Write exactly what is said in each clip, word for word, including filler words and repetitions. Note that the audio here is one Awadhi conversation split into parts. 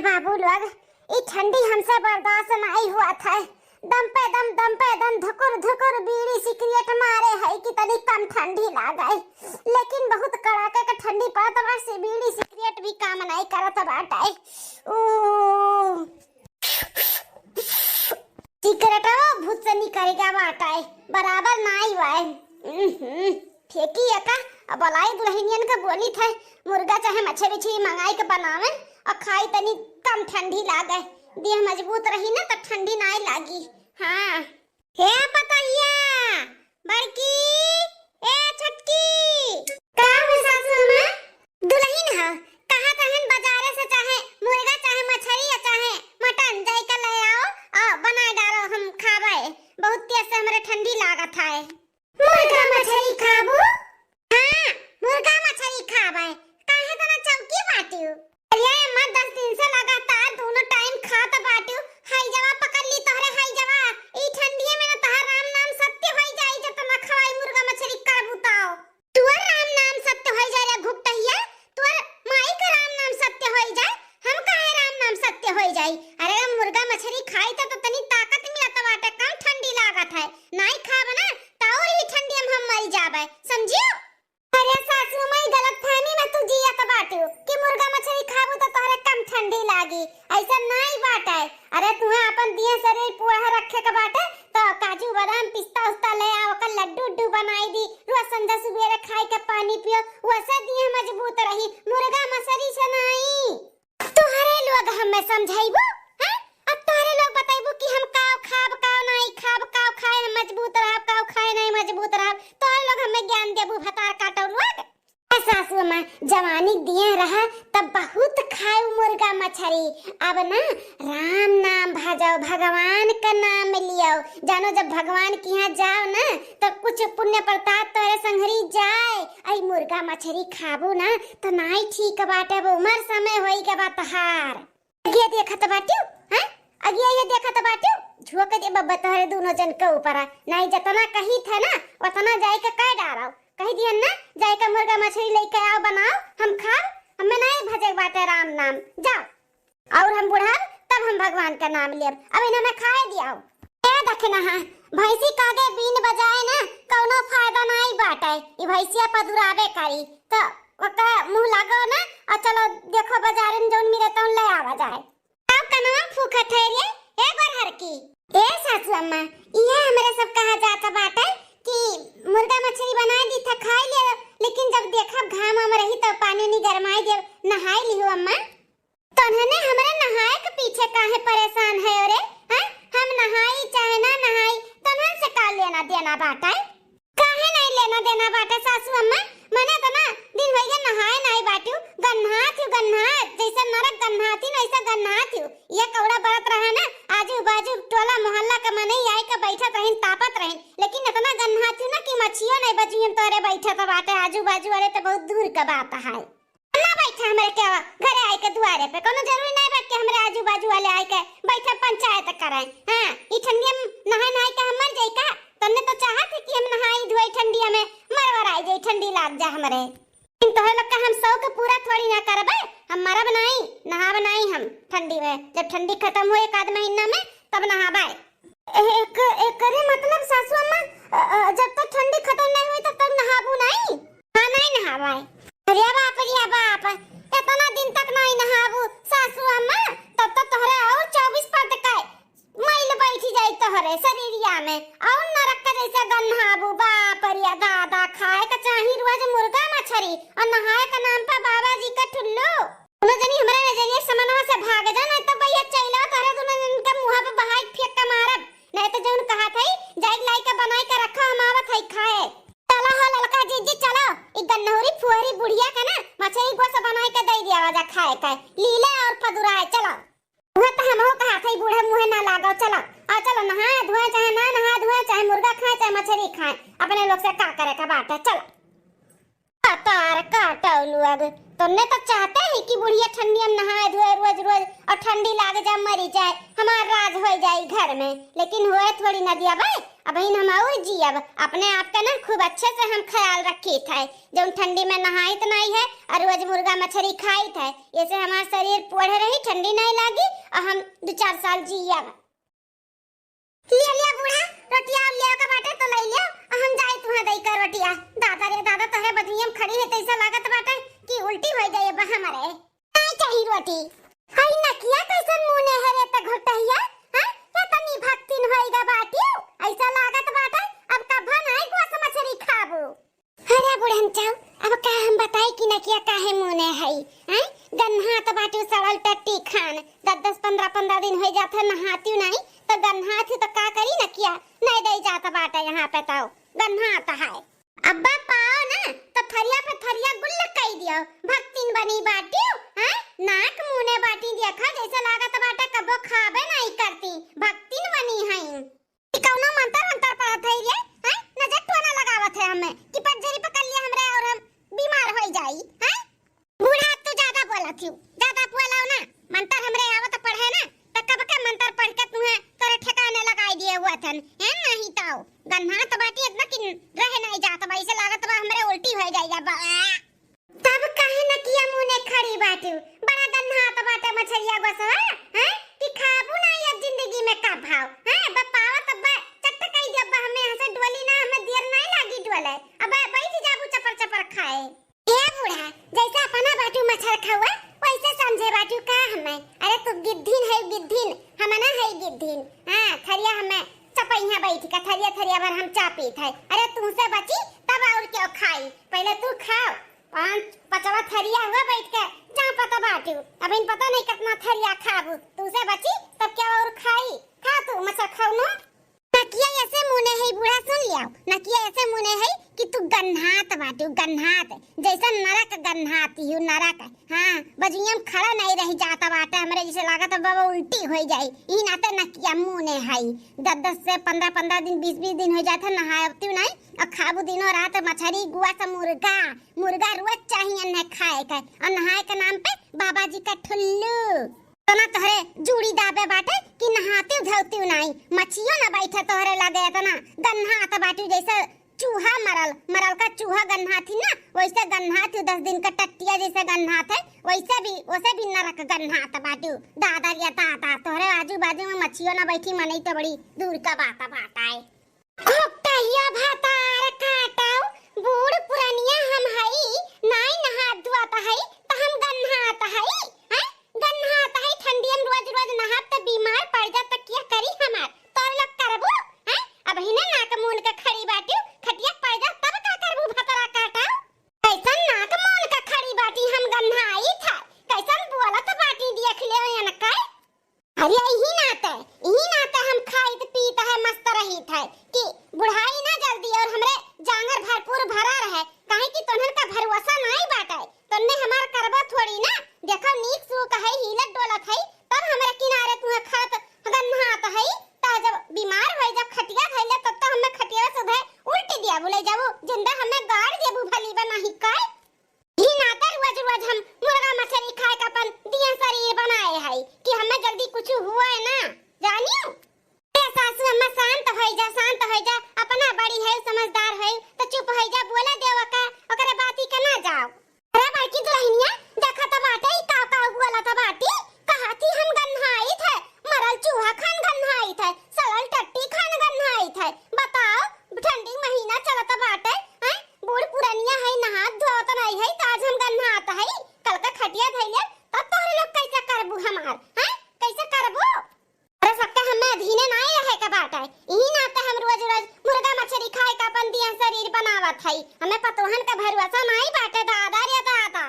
बाबू लोग, ई ठंडी हमसे बर्दाश्त नाहीं हुआ था। दम पे दम, दम पे दम, धुकुर धुकुर बीड़ी सिगरेट मारे है कि तनी कम ठंडी लागे, लेकिन बहुत कड़ाके के ठंडी पड़त बा, से बीड़ी सिगरेट भी काम नाहीं करत बाटे। ऊ सिगरेटवा भूत से निकल गया बाटे, बराबर नाहीं बाए। उहुं, फेंकी एका, अब बोलाई दुल्हनियन के बोली थे, मुर्गा चाहे मछरी उछरी मंगाई के बनावे और खाई, तनी कम ठंडी लागे, देह मजबूत रही ना तो ठंडी नाहीं लागी। हाँ। हे पतोहिया, बड़की, ए छोटकी। का हो सासू अम्मा? दुल्हन ह, कहा तहन बाजारे से चाहे मुर्गा, चाहे मछरी या चाहे मटन जाई के ले आओ और बना डालो, हम खाबे। बहुत तेज से हमरे ठंडी लागत है। मुर्गा मछरी खाबू? हाँ, मुर्गा मछरी खाबे। काहे तना चौकी बाटियो? अरे अम्मा, दस दिन से लगातार दोनों टाइम खात बाटियो, हाई जवा पकड़ ली तोहरे, हाई जवा। ई ठंडिये में ना तोहार राम नाम सत्य होई जाई, जब तना खवाई मुर्गा मछरी करबू ताओ। तोर राम नाम सत्य होई जाए रे घुपटहिया, तोर माई का राम नाम सत्य होई जाए, हम काहे राम नाम सत्य होई जाई? अरे हम मुर्गा मछरी खाई त, त तनी ताकत मिलत बाटे, कम ठंडी लागत है, नाई खाब ना त और ही ठंडी में हम मरी जाबे, समझियो? अरे सासू माई, गलतफहमी में तू जियत बाटियो कि मुर्गा मछरी खाबू त तोहरे कम ठंडी लागी, ऐसा नाई बाटे। अरे तुहे अपन दिए शरीर पूरा रखे के बाटे, तो काजू बादाम पिस्ता उस्ता ले आओ, ओकर लड्डू उड्डू बनाई दी, रोज संझा सुबेरे खाई के पानी पियो, वैसे दिए मजबूत रही, मुर्गा मछरी से नाई। तोहरे लोग हमें समझाइबू, हैं? अब तोहरे लोग बताइबू कि हम काव खाब, काव नाई खाब, काव खाए हम मजबूत रहब, काव खाए नाई मजबूत रहब, तोहरे लोग हमें ज्ञान देबू, भतार काटो लोग। ए सासू अम्मा, जवानी दिए रहा तब बहुत खाए मुर्गा मछरी, अब ना राम नाम भजो, भगवान का नाम लियो, जानो जब भगवान के यहाँ जाओ ना तो कुछ पुण्य प्रताप तोहरे संघरी जाए। आई मुर्गा मछरी खाबू ना तो नाई ठीक बाटे, अब उमर समय होई के बा तहार। अगिया देखत बाटियो, हैं? अगिया ये देखत बाटियो, झोंक दे बब्बा तोहरे दोनों जन के ऊपर, नाई जतना कही थे ना उतना जाए के कह डारो। कही दिहन ना, जाए के मुर्गा मछरी लेके आओ, बनाओ, हम खाब, हमें नाई भजे बाटे राम नाम। जाओ, और हम बुढ़ाब तब हम भगवान का नाम लेब, अब इन्हें मैं खाए दियाओ। ए दखिनहा, भैंसी का आगे बीन बजाए ना कौनो फायदा नाई बाटे, ई भैंसिया पदुराबे करी, तो ओका मुँह लागो ना, और चलो देखो बाजारे में जौन मिले तौन ले आवा जाए। अब कनवा फूकत है रे, ए गोरहर की। ए सासू अम्मा, इहे हमरे सब कहा जात बाटे कि मुर्गा मछली बनाए दी था, खाई ले, लेकिन जब देखब घाम में रही तो पानी उनी गरमाई देब, नहाई लिहो अम्मा। तोन्हने हमरे नहाए के पीछे काहे परेशान है रे? हैं? हम नहाई चाहे ना नहाई, तोन्हन से का लेना देना बाटे? काहे नहीं लेना देना बाटे सासू अम्मा? मने इतना दिन होइगे नहाए नहीं बाटियो, गन्हात हियो, गन्हात, जैसे नरक गन्हात ही ना, ऐसा गन्हात हियो। ये कौड़ा बरत रहा ना, आजू बाजू टोला मोहल्ला का मनई आए के बैठत रहिन, तापत रहिन, लेकिन इतना गन्हात हियो ना कि मछियो नहीं बचियन तोरे बैठत बाटे आजू बाजू, अरे तो बहुत दूर का बात है। ना बैठा हमरे के घरे आए के दुआरे पे, कोनो जरूरी नहीं बा कि हमरे आजू बाजू वाले आए के बैठे पंचायत करे। हाँ, ई ठंडिया में नहाए नहाए के हम मर जाई का? तन्ने तो चाहत है कि हम नहाई धोई ठंडिया में, मरवर आई जाई, ठंडी लाग जा हमरे। इन तोहरे लोग का हम शौक पूरा थोड़ी ना करबे, हम मरब नहीं, नहाब नहीं हम ठंडी में। जब ठंडी खत्म हो एक आध महीना में तब नहाबे। एक, एकरे मतलब सासू अम्मा, अ, अ, जब तक ठंडी खत्म नहीं हुई तब तक नहाबू नहीं? हाँ, नहीं नहावाए। अरे बाप रे बाप, इतना दिन तक नहीं नहाबू सासू अम्मा, तब तो तोहरे और चउबीस परत का मैल बैठ जाई तोहरे शरीरिया में, और नरक का जैसे गन्हाबू। बाप रे दादा, खाए का चाही रोज मुर्गा मछरी और नहाए का नाम पर बाबा जी का ठुल्लू। दोनों जनी हमरे नजरिए समनवा से भाग जा, नहीं तो भैया चैलवा तोहरे दोनों जन के मुँह पे बहाई फेंक के मारब। नहीं तो जौन कहा था, जाइक लाई के बनाई के रखो, हम आवत है खाए। चलो हो ललका जीजी, चलो, ई गन्नौरी फुहरी बुढ़िया के ना मछरी गोस बनाई के दे दिया जा खाए के, लीले और पदुराए। चलो, वह तो हमहू कहा था, बूढ़े मुँहे ना लागो। चलो, और चलो, नहाए धोए, चाहे ना नहाए धोए, चाहे मुर्गा खाए, चाहे मछरी खाए, अपने लोग से का करे का बात है। चलो। कतार काटौ लोग, तोन्ने तो चाहते ही कि बुढ़िया ठंडिया में नहाए धोए रोज रोज और ठंडी लाग जा, मरी जाए, हमार राज होई जाई घर में, लेकिन होए थोड़ी ना दिया भाई। अबहिन हम और जियब, अपने आप का ना खूब अच्छे से हम ख्याल रखित है, जौन ठंडी में नहाइत नाहीं है और रोज मुर्गा मछरी खाइत है, ऐसे हमार शरीर पोढ़ रही, ठंडी नाहीं लागी और हम दो चार साल जियब। लिया, लिया बूढ़ा, रोटिया और लिया का बाटे तो ले लिया, और हम जाई तुहाँ दई का रोटिया। दादा रे दादा, तोहरे बजुइया में खड़ी है तो ऐसा लागत बाटे कि उल्टी हो जाए बा हमरे। नहीं चाही रोटी। हई नकिया कैसन मुने है रे त घोटहिया, हैं? केतनी भक्तिन होइगा बाटिउ, ऐसा लागत बाटे अब कभा नाई गोस मछरी खाबू। अरे बुढ़न चाऊ, अब का हम बताई कि नकिया काहे मुने हई, हैं? गन्हात बाटिउ सड़ल टट्टी खान, दस दस पन्द्रह पन्द्रह दिन होई जात है नहातिउ नाई, तो गन्हात ही तो का करी नकिया, नहीं दई जात बाटे यहाँ पे तो गन्हात है। अब्बा पाओ ना, तो थरिया पे थरिया गुल्ल कई दियो, भक्तिन बनी बाटिउ, हैं? नाक मुने बाटी देखा, जैसे लागत बाटे कबो खाबे नाई करती, भक्तिन बनी हई। ई कौनो मंतर अंतर पढ़त है रे, हैं? नजर टोना लगावत है हमें कि पज्जरी पकड़ लिया हमरे और हम बीमार होई जाई, हैं? बूढ़ा, तू ज्यादा बोलत हिउ, ज्यादा बोलाओ ना। मंतर हमरे आवत पढ़े ना, त कब के मंतर पढ़ के तुहे तोरे ठिकाने लगाई दिए हुआ थन, हैं? नहीं ताओ, गन्हात बाटी इतना कि रहे नहीं जात बा, ऐसे लागत बा हमरे उल्टी हो जाई बा। तब काहे नकिया मुने खड़ी बाटू? बड़ा गन्हात बाटे मछरिया गोसवा, हैं? कि खाबू ना ये जिंदगी में का भाव, हैं? अब पावत अब चट कई दे, अब हमें यहाँ से डोली ना, हमें देर नहीं लागी डोले, अब बैठ जाबू चपर चपर खाए। ए बूढ़ा, जैसे अपना बाटू मच्छर खावा, वैसे समझे बाटू का हमें? अरे तू गिद्धिन है गिद्धिन, हम ना है गिद्धिन। हाँ, थरिया हमें चपैया बैठ के, थरिया थरिया भर हम चापीत है। अरे तू से बची तब और क्यों खाई, पहले तू खाओ। पाँच पचवा थरिया हुआ बैठ के चापत बाटू, अब इन पता नहीं कितना थरिया खाबू। तू से बची तब क्या और खाई, खा तू मच्छर खाऊ नु। नकिया ऐसे मुने है बूढ़ा, सुन लिया, नकिया ऐसे मुने है कि तू गन्हात बाटू, गन्हात, जैसे नरक गन्हाती हूँ, नरक। हाँ, बजुइया में खड़ा नहीं रह जाता बाटे, हमरे जैसे लागत बाबा उल्टी हो जाई। ई नाते नकिया मुने है, दस दस से पन्द्रह पन्द्रह दिन, बीस बीस दिन हो जाता, नहाती नहीं, और खाबू दिनों रात मछरी, गुआ से मुर्गा, मुर्गा रोज चाहिए न खाए के, और नहाए के नाम पे बाबा जी का ठुल्लू। तना तोहरे जूड़ी दाबे बाटे कि नहातिउ धोतिउ नाई, मछियो ना बैठे तोहरे लगे, इतना गन्हात बाटू जैसे चूहा मरल, मरल का चूहा गन्हात ही ना, वैसे गन्हात ही, दस दिन का टट्टिया जैसे गन्हात है, वैसे भी, वैसे भी नरक गन्हात बाटू। दादा रे दादा, तोहरे आजू बाजू में मछियो ना बैठी, मनई तो बड़ी दूर का बात बात आए। घोपटहिया भतार काटौ, बूढ़ पुरनिया हम हई, नाई नहात धोआत हई, त हम गन्हात हई, हैं? गन्हात हई, ठंडिया में रोज रोज नहाब त बीमार पड़ जा त क्या करी हमार? तोर लोग करबू, हैं? अब हिने नाक मून के खड़ी बाटिउ, खटिया पड़ जा तब का करबू भतरा काटौ? कैसन नाक मून के खड़ी बाटी हम गन्हाई था, कैसन बोलत बाटी देख ले एनकै। अरे यही नाते, यही नाते हम खाइत पीत है, मस्त रहित है कि बुढ़ाई ना जल्दी और हमरे जांगर भरपूर भरा रहे, काहे कि तोहन का भरोसा नाई बाटे, तोहने हमार करबो थोड़ी ना। देखो नीक सूक है, हिलत डोलत है, तब हमरे किनारे तुहे खात गन्हात है, त जब बीमार होई, जब खटिया धइले, तब तो हमें खटिया से उधे उल्टी दिया बोले जाबू, जिंदा हमें गाड़ देबू भली बनाही कर। ही नाते रोज रोज हम मुर्गा मछरी खाए के अपन दिया शरीर बनाए है कि हमें जल्दी कुछ हुआ है ना, जानियो। ए सासू अम्मा, शांत होई जा, शांत होई जा, अपना बड़ी है, समझदार है, तो चुप होई जा, बोले देव का, ओकरे बाती के ना जाओ। अरे बड़की दुल्हनिया, देखा त बाटे, ई का का बोला त बाटी, कहा थी हम गन्हाई थे, मरल चूहा खान गन्हाई थे, सड़ल टट्टी खान गन्हाई थे। बताओ, ठंडी महीना चलत बाटे, हैं? बूढ़ पुरनिया है, नहात धोत नहीं है, त आज हम गन्हात है, कल का खटिया धइले, तब तोहरे लोग कैसे करबू हमार, हैं? कैसे करबू? अरे सबके हमें अधीने नाई रहे के बाटे, इही नाते हम रोज रोज मुर्गा मछरी खाए के अपन दिया शरीर बनावत हई, हमें पतोहन का भरोसा नाई बाटे दादा रे दादा।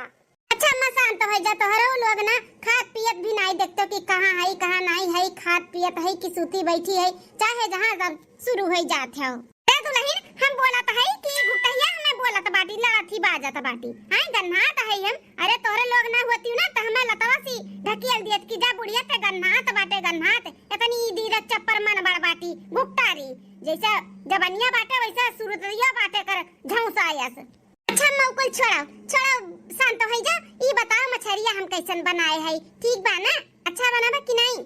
अच्छा अम्मा, शांत हो जा, तोहरो लोग ना खात पियत भी नाई देखतो कि कहाँ हई, कहाँ नाई हई, खात पियत हई कि सूती बैठी हई, चाहे जहाँ सब शुरू हो जात हो। ए दुल्हन, हम बोलत हई कि घुटहिया हमें बोलत बाटी, लड़त ही बाजत बाटी, हैं गन्हात हई हम। अरे तोहरे लोग ना होती ना तो हमें लतवा सी ढकेल दियत कि जा बुढ़िया ते गन्हात बाटे गन्हात, इतनी ई दीदा चप्पर मन बड़ बाटी घुकटारी, जैसे जबनिया बाटे वैसे सुरतिया बाटे कर झौंसायस। अच्छा अम्मा, उ कुल छोड़ो, छोड़ो, शांत होई जा। ई बताओ, मछरिया हम कैसन बनाए हई, ठीक बा ना? अच्छा बनाबा कि नहीं?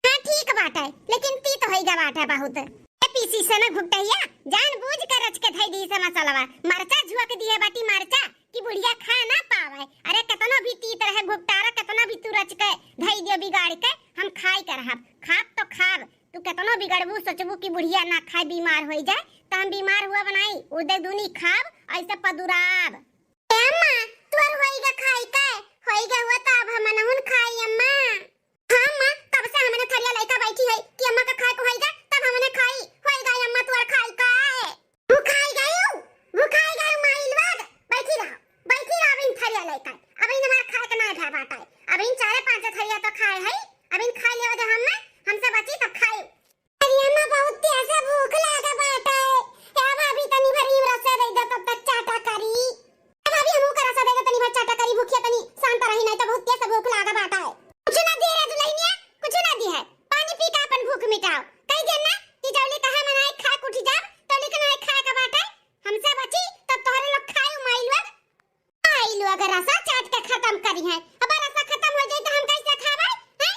हाँ, ठीक बाटे, लेकिन तीत होई गा बाटे बहुत। ए पीस शीशा में घुघटहिया जानबूझ के रच के धई दी से मसालवा, मरचा झुआ के दिए बाटी मरचा कि बुढ़िया खा ना पावे। अरे केतनो भी तीत रहे घुघटारा, केतना भी तू रच के धई दियो बिगाड़ के, हम खाई के रहब, खाब तो खाब। तू केतनो बिगड़बू, सोचबू कि बुढ़िया ना खाए, बीमार होई जाए, त हम बीमार हुआ बनाई, उदे दूनी खाब, ऐसे पदुराब। ए अम्मा, तोर होइगा खाई के? होइगा हुआ त अब हमनहुन खाई अम्मा। हाँ अम्मा, कब से हमने थरिया लइका बैठी है कि अम्मा का खाए को होइगा, तब हमने खाई, होइगा अम्मा तोर खाई के। भुखाई गयू, भुखाई गयू माई लोग, बैठी रहो, बैठी रहो, अबिन थरिया लइका, अबिन हमार खाए के ना भा बाटा है, अबिन चारे पाँच थरिया तो खाए है, अबिन खाई लेवे दे हम्मे, हमसे बची तब खाई। अरे अम्मा, बहुत तेज से भूख लागे बाटे। हे भाभी, तनी भर इमरा से दे दे, तब तक चाटा करी। ए भाभी, हमहू का रसा दे दे, तनी भर चाटा करी, भूखिया तनी शांत रही, नहीं तो बहुत तेज से भूख लागे बाटे। कुछ ना दिए रे दुल्हनिया, कुछ ना दिए है। पानी पी के अपन भूख मिटाओ। कही दिया ना कि जौली कहे मनाई खाए के उठ जाब, तौली के नाई खाए के बाटे। हमसे बची, तब तोहरे लोग खाए माई लोग। आई लोग रसा चाट के खत्म करी है। अब रसा खत्म हो जाई तो हम कैसे खाबे? हैं?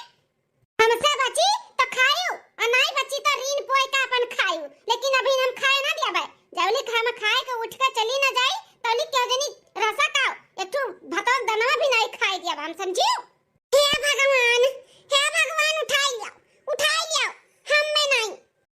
हमसे बची तो खायू, और नाई बची तो रीन पोए का अपन खायू। लेकिन अभी हम खाए ना दियाबे। जौली हम खाए के उठ के चली ना जाई, तौली क्यों जनी रसा का एक ठो भतवा दनवा भी नाई खाए दियाबे हम, समझियो? हे भगवान, हे भगवान, उठाई लियाओ, उठाई लियाओ, हम में नाई।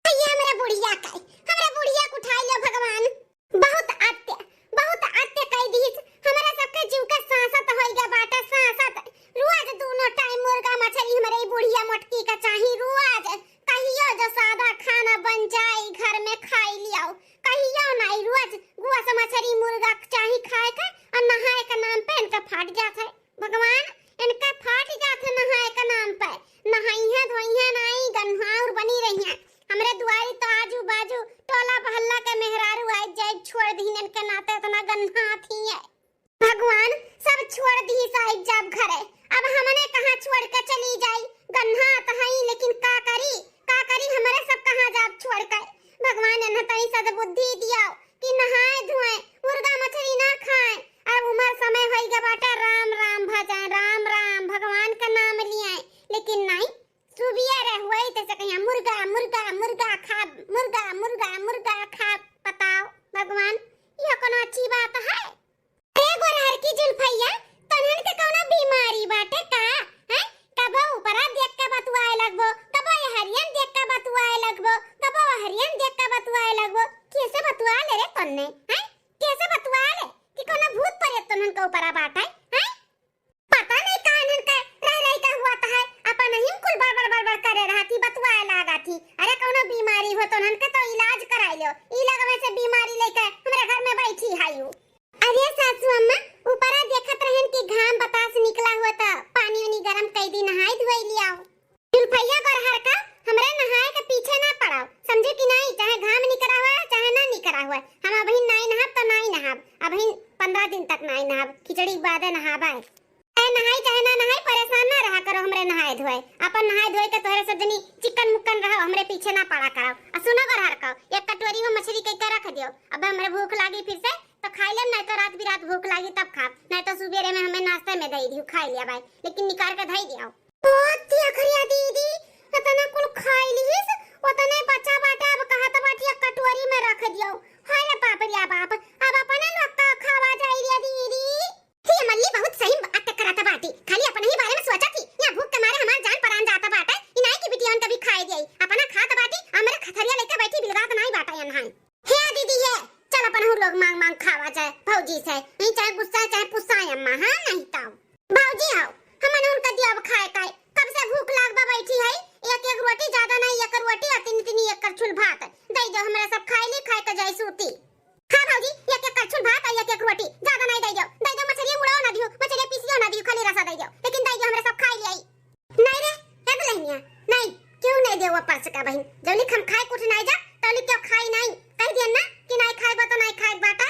ये हमरा बुढ़िया के, हमरा बुढ़िया के उठाई लियाओ भगवान। बहुत अत्य, बहुत अत्य कई दीस। हमरा सबके जीव के सांसत होई गया बाटे, सांसत। रोज दोनों टाइम मुर्गा मछली हमरे ई बुढ़िया मोटकी का चाही रोज। कहियो जो सादा खाना बन जाए घर में खाई लियाओ, कहियो नाई रोज गोस मछली मुर्गा चाही खाए के, और नहाए के नाम पे इनका फाट जात है। भगवान, इनका फाट जात है नहाए के नाम पे। नहाइहे धोइहे नाई, गन्हाउर बनी रहिहे। हमरे दुआरी तो आजू बाजू टोला मोहल्ला के मेहरारू आइ जाए, छोड़ दीन इनके नाते इतना गन्हा थी है। भगवान, सब छोड़ दी साहिब जाब घरे। अब हमने कहाँ छोड़ के चली जाई? गन्हा तो हई, लेकिन का करी, का करी, हमरे सब कहाँ जाब छोड़ के? भगवान, इन्हें तनी सद्बुद्धि दियाओ कि नहाए धोए, मुर्गा मछली ना खाए। अब उमर समय होई गया बाटे, राम राम भजाए, राम राम भगवान का नाम लियाए, लेकिन नहीं, सुबिया रह हुई तैसे कहिया मुर्गा, मुर्गा, मुर्गा खा, मुर्गा, मुर्गा, मुर्गा खा। बताओ भगवान, यह कोनो अच्छी बात है? अरे गोरहर की जुल्फैया, तोहन के कौनो बीमारी बाटे का? हैं? कबो ऊपरा देख के बतुआए लगबो, कबो एहरियन देख के बतुआए लगबो, कबो ओहरियन देख के बतुआए लगबो। कैसे बतुआ ले रे तन्ने? हैं? कैसे बतुआ ले कि कौनो भूत परेत तोहन के ऊपरा बाटे? हैं? पता नहीं का इन्हन के रह रही का हुआ त है, अपन ही कुल बड़बड़ बड़बड़ करे रहती, बतुआए लागा थी। अरे कौनो बीमारी हो तोहन के तो इलाज कराई लो, ई लगवे से बीमारी लेके हमरे घर में बैठी हायू। अरे सासू अम्मा, ऊपरा देखत रहन कि घाम बतास निकला हुआ त पानी उनी गरम कई दी, नहाई धोई लियाओ। जुल्फैया गोरहर का, हमरे नहाए के पीछे ना पड़ाओ, समझे कि नाई? चाहे घाम निकरा हुआ, चाहे ना निकरा हुआ, हम अबहिन नाई नहाब त नाई नहाब, अबहिन पन्द्रह दिन तक नाई नहाब, खिचड़ी के बादे नहाबा है। चाहे नहाई चाहे ना नहाई, परेशान ना रहा करो हमरे नहाए धोए, अपन नहाए धोए के तोहरे सब जनी चिकन मुक्कन रहो, हमरे पीछे ना पड़ा करो। आ सुनो गोरहर का, एक कटोरी में मछली कई के रख दियो, अब हमरे भूख लागी फिर से तो खाई लेम, नहीं तो रात बिरात भूख लागी तब खाब, नहीं तो सुबेरे में हमें नाश्ते में दे दियो, खाई लिया भाई, लेकिन निकाल के धई दियो। ओ तिया करिया दीदी, इतना कुल खाई लिहिस, उतने बचा बाटे, अब कहत बाटी एक कटोरी में रख दियो। हाय रे बाप रे बाप, अब अपने लोग का खावा जाई रे दीदी। ये मल्ली बहुत सही बात करत बाटी, खाली अपने ही बारे में सोचत ही। या भूख के मारे हमार जान परान जात बाटे, इनाई की बिटियन के भी खाए दिए। अपना खात बाटी, हमरे खथरिया लेके बैठी बिलगात नाई बाटे यन्हाई। हे दीदी हे, चल अपन हूँ लोग मांग मांग खावा जाए भौजी से, नहीं चाहे गुस्सा चाहे पुस्सा अम्मा, हाँ नहीं ताऊ। भौजी हो, हमन उनका दिया अब खाए खाए, कब से भूख लाग बा बैठी है, एक एक रोटी ज्यादा नहीं, एक रोटी और तीन तीन एक करछुल भात दे दो, हमरा सब खाए ली, खाए के जाए सूती। हाँ भौजी, एक एक करछुल भात और एक एक रोटी ज्यादा नहीं दे दो, दे दो मछली मुड़ाओ ना दियो, मछली पीसियो ना दियो, खाली रसा दे दो, लेकिन दे दो हमरा सब खाए ली आई। नहीं रे, हे दुल्हनिया, नहीं, क्यों नहीं देवा परस का बहिन? जौली हम खाए कुछ नहीं जा, तौली क्यों खाई नहीं? कह दिया ना कि नहीं खाए बा तो नहीं खाए बाटा।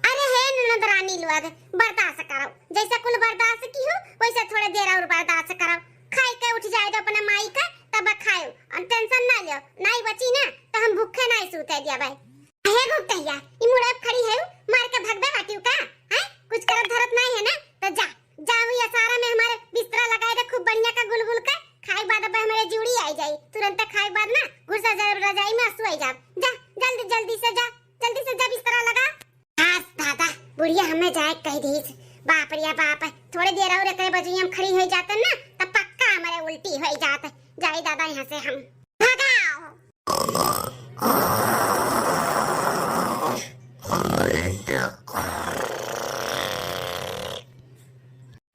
अरे हे ननद रानी लोग, बर्दाश्त करो, जैसे कुल बर्दाश्त की हो, वैसे थोड़े देर और बर्दाश्त करो। खाए के उठ जाए तो अपने माई का, तब खाओ, और टेंशन ना लियो, नहीं बची ना, तो हम भूखे नहीं सूते दिया भाई। हे गुप्तैया, ई मुड़े खड़ी है, मार के भगबे बाटियो का? हैं? कुछ करत धरत नहीं है ना? तो जा, जा हुई असारा में हमारे बिस्तरा लगाए दे खूब बढ़िया का गुलगुल का, खाए के बाद अब हमरे जूड़ी आई जाई, तुरंत खाए के बाद ना घुस जा रजाई में, असु आई जा। जा, जल्दी, जल्दी से जा, जल्दी से जा, बिस्तरा लगा। हाँ दादा, बुढ़िया हमें जाए कह दीस। बाप रे बाप, थोड़े देर और एकरे बजुई हम खड़ी हो जाते ना, तब पक्का हमारे उल्टी हो जात। जाई दादा यहाँ से हम। भगाओ।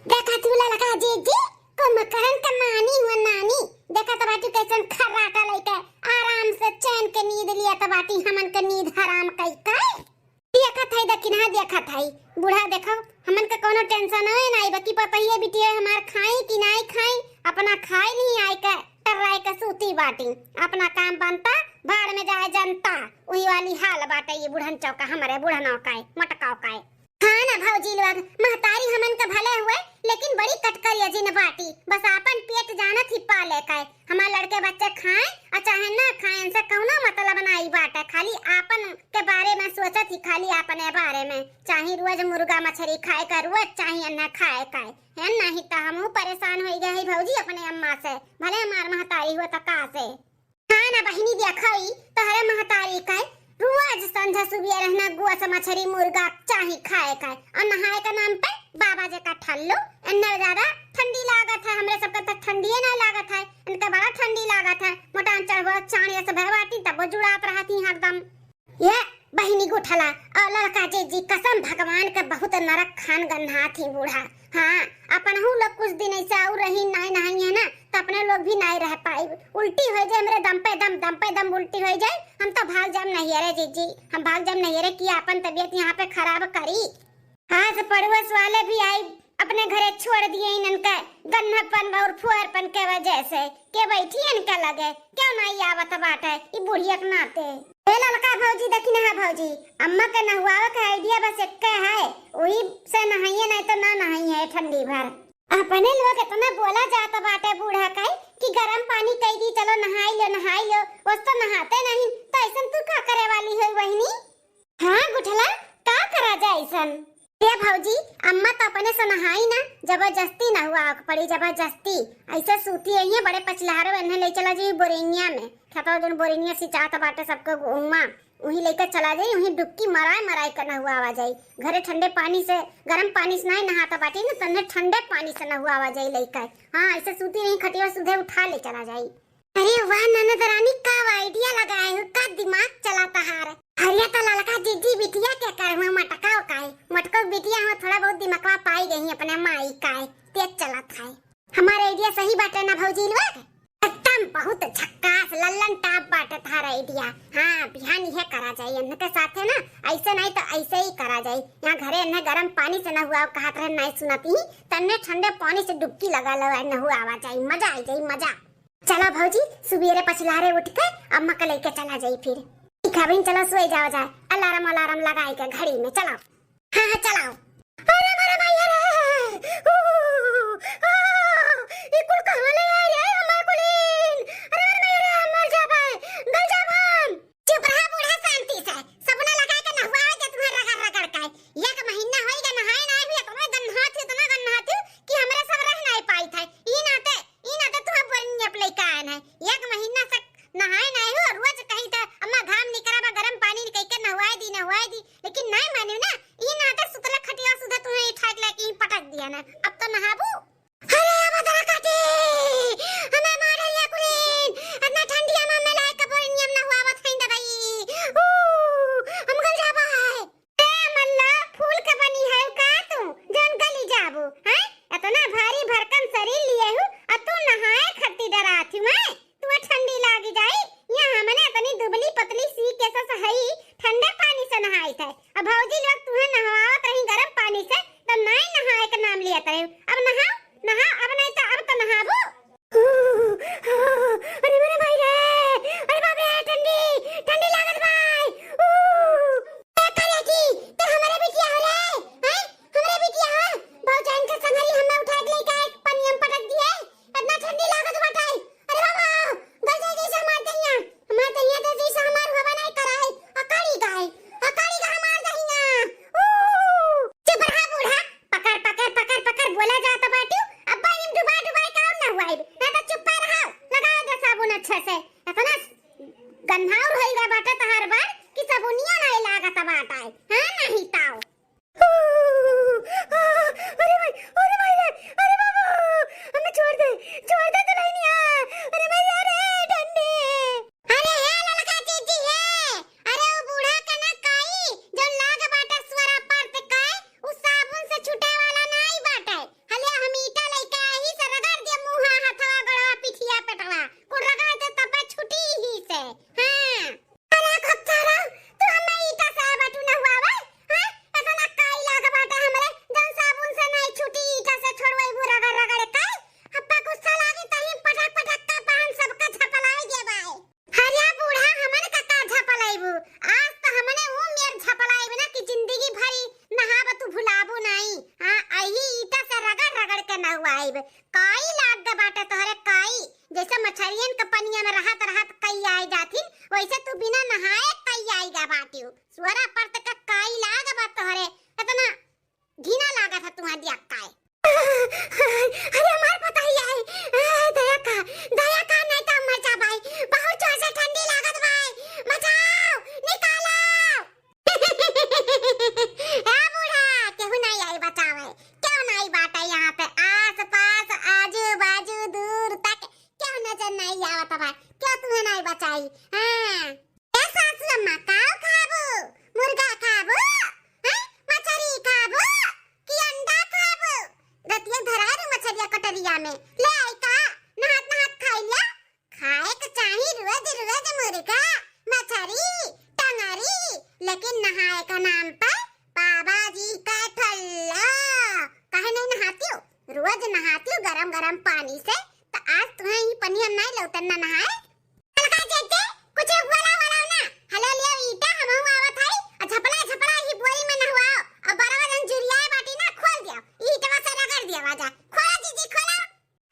देखा तू ललका जीजी, कुंभकर्ण का नानी हुआ नानी। देखा तो बाटी कैसन खर्राटा लइके आराम से चैन के नींद लिया तो बाटी, हमन के नींद हराम कई के। देखत है दकिनहा, देखत है बूढ़ा, देखो हमन के कोनो tension है नाई, बाकी पतहिए बिटिया हमार खाई कि नाई खाई, अपना खाई नहीं आई के टर्राई के सूती बाटी, अपना काम बनता, भाड़ में जाए जनता। उही वाली हाल बाटे ये बुढ़न चौका, हमरे बुढ़नौ का, मटकाव का। हाँ ना भौजी लोग, महतारी हमन के भले हुए, लेकिन बड़ी कटकरिया जिन बाटी, बस आपन पेट जानत ही पाले का। हमार लड़के बच्चे खाए और चाहे ना खाए, इनसे कौनो मतलब नाई बाटे, खाली आपन के बारे में सोचत ही, खाली आपने बारे में। चाहे रोज मुर्गा मछरी खाए का, रोज चाहे अन्ना खाए का। है नहीं तो हमहू परेशान हो गए है भौजी अपने अम्मा से, भले हमार महतारी हुआ तो का से। हाँ ना बहिनी, देखई तोहरे महतारी का रोज संझा सुबह रहना गोस मछरी मुर्गा चाही खाए का, और नहाए का नाम पे बाबा जी का ठल्लो। इन्ना ज्यादा ठंडी लागत है, हमरे सबके तो ठंडिये ना लागत है, इनका बड़ा ठंडी लागत है। मोटान चढ़बो चाण ये सब है बाटी, तब वो जुड़ात रहती हरदम। ये बहिनी गुठला और लड़का जीजी, कसम भगवान के बहुत नरक खान गन्हात ही बूढ़ा। हाँ, अपनहू लोग कुछ दिन ऐसे और रही, नाई नहाई है ना, तो अपने लोग भी नाई रह पाई। उल्टी हो जाए हमरे दम पे दम, दम पे दम उल्टी हो जाए, हम तो भाग जाम नैहरे जीजी, हम भाग जाम नैहरे कि आपन तबीयत यहाँ पे खराब करी। हाँ, तो पड़ोस वाले भी आई, अपने घरे छोड़ दिए इनन के गन्हापन और फुहरपन के वजह से। के बैठी इनके लगे, क्यों नहीं आवत बाटे ई बुढ़िया के नाते। ए ललका भौजी, देखी ना भौजी, अम्मा के नहुआवे के idea बस एक्के है, वही से नहाइए, नहीं तो ना नहाइए ठंडी भर। अपने लोग इतना बोला जात बाटे बूढ़ा का कि गरम पानी कई दी, चलो नहाई लो, नहाई लो, बस तो नहाते नहीं, तो ऐसन तू का करे वाली हो बहिनी? हाँ गुठला, का करा जाए ऐसन? ए भौजी, अम्मा तो अपने से नहाई ना, जबरदस्ती नहुआवे के पड़ी, जबरदस्ती। ऐसे सूती है ये बड़े पचलहरो, इन्हें ले चला जाई बोरिंगिया में, खेतवा जोन बोरिंगिया सिंचात बाटे सबके उमा, वहीं लेकर चला जाई, वहीं डुबकी मराए मराए के नहुआवा जाई। घरे ठंडे पानी से, गरम पानी से नहीं नहाता बाटी ना, तन्ने ठंडे पानी से नहुआवा जाई लेकर। हाँ, ऐसे सूती नहीं, खटिया सुधे उठा ले चला जाई। अरे वाह ननद रानी, का idea लगाए हो, का दिमाग चला तहार। हरिया तो ललका जीजी बिटिया के कर हुआ मटकाओ काए, मटको बिटिया हुआ थोड़ा बहुत दिमागवा पाई गई अपने माई काए, तेज चलत है। हमारे idea सही बाटे ना भौजी लोग? एकदम बहुत झक्कास लल्लन टाप बाटे तहार idea। हाँ, बिहान यह करा जाए, इनके साथे ना, ऐसे नहीं तो ऐसे ही करा जाए। यहाँ घरे इन्हें गरम पानी से नहुआओ कहत रहे, नहीं सुनती, तन्ने ठंडे पानी से डुबकी लगा लो, नहुआवा जाए, मजा आ जाए, मजा। चला भौजी, सुबेरे पछिलहरे उठ के अम्मा के लेके चला जाई फिर। ठीक है बहिन, चला सोए जावा जाए, alarm alarm लगाई के घड़ी में, चला। हाँ, हाँ, चलाओ। अरे, अरे, माई, अरे, ऊ, आ, ई कुल कहवा ले आई रे, हमार कुलीन? अरे, अरे, माई, अरे, हम मर जाबे, गल जाबन। चुप रहा बूढ़ा, शांति से। सबना लगा के नहुआ दे तुम्हें रगड़ रगड़ के। एक महीना होई गा नहाए ना, अभी इतना गन्हात हूँ, इतना गन्हात हूँ कि हमरा सब रह नहीं पाई था। ई नाते, ई नाते तुम्हें बोरिंग पे लेके आए हैं। एक महीना से नहाए नहीं हो, रोज कही था, "अम्मा घाम निकरा बा, गरम पानी निकाल के नहवाए दी, नहवाए दी।" लेकिन नहीं माने ना, ई नाते सुतले खटिया सुधा तुम्हें ई ठाक लेके ही पटक दिया ना। अब तो नहाबू। अरे, अब दरा काटे। से इतना गन्हाउर होई गए बाटे तहार बार कि सबुनिया नाहीं लागत बाटे। हाँ, नाहीं ताओ। अरे भाई, अरे भाई रे, अरे बाबू, हमें छोड़ दे, छोड़ दे दुल्हनिया। अरे भाई, अरे ठंडी। अरे हे ललका जीजी हे, अरे वो बूढ़ा के ना काई, जो लाग बाटे स्वरा परत काई, उ साबुन से छूटे वाला नाई बाटे। हले हम ईटा लइके आही से रगड़ दे मुँहा, हथवा, गोड़वा, पिठिया, पेटवा। कुल रगड़ दे तबे छुटी ही से। हाँ। अरे खच्चरा, तू हमें ईटा से बाटू नहुआवे? हाँ? इतना काई लाग बाटे हमरे, जौन साबुन से नाई छुटी, ईटा से छोड़वैबू रगड़ रगड़ काई? अब्बा गुस्सा लागी तहीं पटक पटक का पान सबका झपलाई देबाई। हरिया बूढ़ा, हमन का का झपलाइबू? आज त हमने ऊ मेर झपलाइब ना कि जिंदगी भरी नहाब तू भुलाबू नाई। हाँ, अही ईटा से रगड़ रगड़ के नहवाइब। काई लाग ग बाटे तोहरे काई, जैसे मछरियन के पनिया में रहत रहत कई आइ जाथिन, वैसे तू बिना नहाए कई आइ ग बाटिउ। सुअरा परत का काई लाग बा तोहरे, इतना घिना लागत है तुहा दिया काय। अरे हमार पतोहिया है, ए, दया का, दया का, नहीं तो मर जा भाई, बहुत जोर से ठंडी लागत भाई, बचाओ, निकालो। ए बूढ़ा, केहू नहीं आई बचावे, क्यों नहीं बाटे यहाँ पे, आस पास, आजू बाजू, दूर तक, क्यों नजर नहीं आवत बा, क्यों तुम्हें नहीं बचाई? हाँ। ए सासू अम्मा, काव खाबू? मुर्गा खाबू? हैं? मछरी खाबू? कि अंडा खाबू? रतिया धरारू मछरिया कटरिया में। ले आई का? नहात नहात खाई लिया। खाए के चाही रोज रोज मुर्गा, मछरी, टंगरी, लेकिन नहाए का नाम पर बाबा जी का ठल्ला। काहे नहीं नहाती हो? रोज नहाती हो गरम गरम पानी से, त आज तुम्हें ही पनिया नहीं लौटन ना नहाए। अलका जेते, कुछ बोला वाला ना। हलो लियो ईटा, हमहू आवत हई, आ झपला झपला ही बोरी में नहवाओ, आ बरवा जन जुरियाए बाटी ना, खोल दियो, ईटवा से रगड़ दियो, आजा, खोला जीजी, खोला।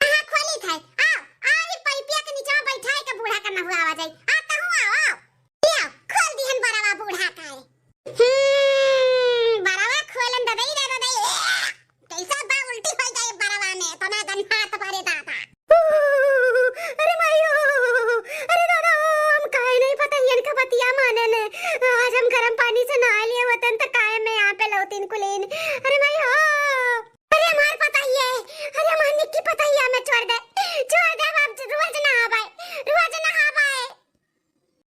हाँ, खोली थाई, आओ, आओ, ई पाइपिया के नीचे बैठाई के बूढ़ा के नहवावा जाई, आ तहू आओ, आओ, लियो, खोल दिहन बरवा बूढ़ा का। हम्म, बरवा खोलन ददई रे ददई, ए! कैसा बा उल्टी हो जाए बरवा में, तना गन्हात बारे दादा। अरे मायो, अरे दादा, हम काहे नहीं पता इनका बतिया माने ने। आज हम गरम पानी से नहा लिए होते तो काहे मैं यहाँ पे लौटिन कुलीन। अरे मायो, अरे हमार पता ही है, अरे हमार निक्की पता ही है, हमें छोड़ दे, छोड़ दे, अब रोज नहाबाए, रोज नहाबाए।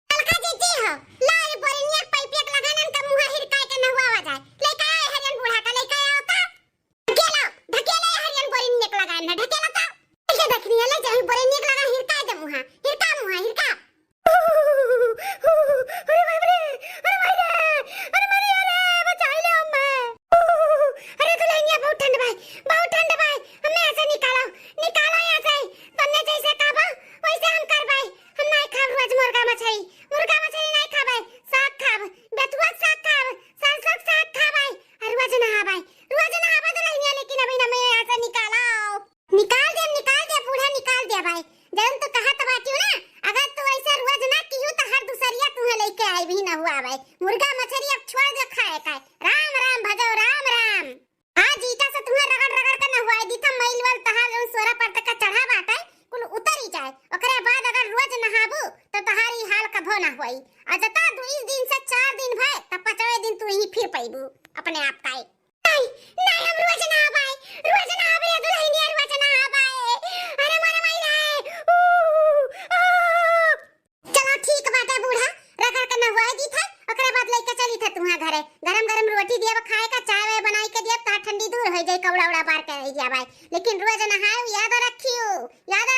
अलका जीजी हो, ला ये बोरिनिया के पाइपिया के लगा ना, इनका मुँहा हिरकाए के नहुआवा जाए। लेके आए हरियन बूढ़ा का, लेके आओ ता। ढकेला, ढकेला ये हरियन बोरिनिया के लगा ना, ढकेला ता। ये देखनी है, ले जाई बोरिनिया के लगा हिरकाए दे मुँहा, हिरका मुँहा, हिरका। अरे बाप रे, अरे माई रे, अरे माई रे, अरे बचाई ले अम्मा। अरे दुल्हनिया बहुत ठंड भाई, बहुत ठंड भाई, हमें ऐसे निकालो, निकालो यहाँ से, तन्ने जैसे कहबा वैसे हम करबै। हम नाई खाब रोज मुर्गा मछली, मुर्गा मछली नाई खाबै, साग खाब, बेतुआ के साग खाब, सरसों के साग खाबै, आ रोज नहाबै, रोज नहाबै दुल्हनिया, लेकिन अभी ना मैं यहाँ से निकालो। निकाल दे, निकाल दे बूढ़ा, निकाल दे भाई, जौन तू कहत बाटियो ना, अगर तू ऐसे रोज ना किहू तो हर दूसरिया तुहे लेके आई भी नहुआबै, मुर्गा मछली अब छोड़ दे खाए का। राम राम भजो, राम राम। आज ईटा से तुम्हें रगड़ रगड़ के नहवाई दी, त मैल वैल तहार जौन सोरा पर तक चढ़ा बाटे, कुल उतरी जाए। ओकरे बाद अगर रोज नहाबू, तो तहार ई हाल कभो ना होई। आ जता दू दिन से चार दिन भए, त पचवे दिन तू ही फिर पइबू अपने आप का। नहीं, नहीं, हम रोज नहाबाए, रोज नहाबे, दुल्हनिया रोज नहाबाए। अरे मारे माई रे, ऊ, आ। चलो ठीक बाटे बूढ़ा, रगड़ के नहवाई दी थे, ओकरे बाद लेके चली थे तुहाँ घरे। गरम गरम रोटी दियब खाए का, चाय वाय बनाई के दियब, तहार ठंडी दूर हो जाई, कौड़ा उड़ा बार के रह जाए। लेकिन रोज नहाए, याद रखियो, याद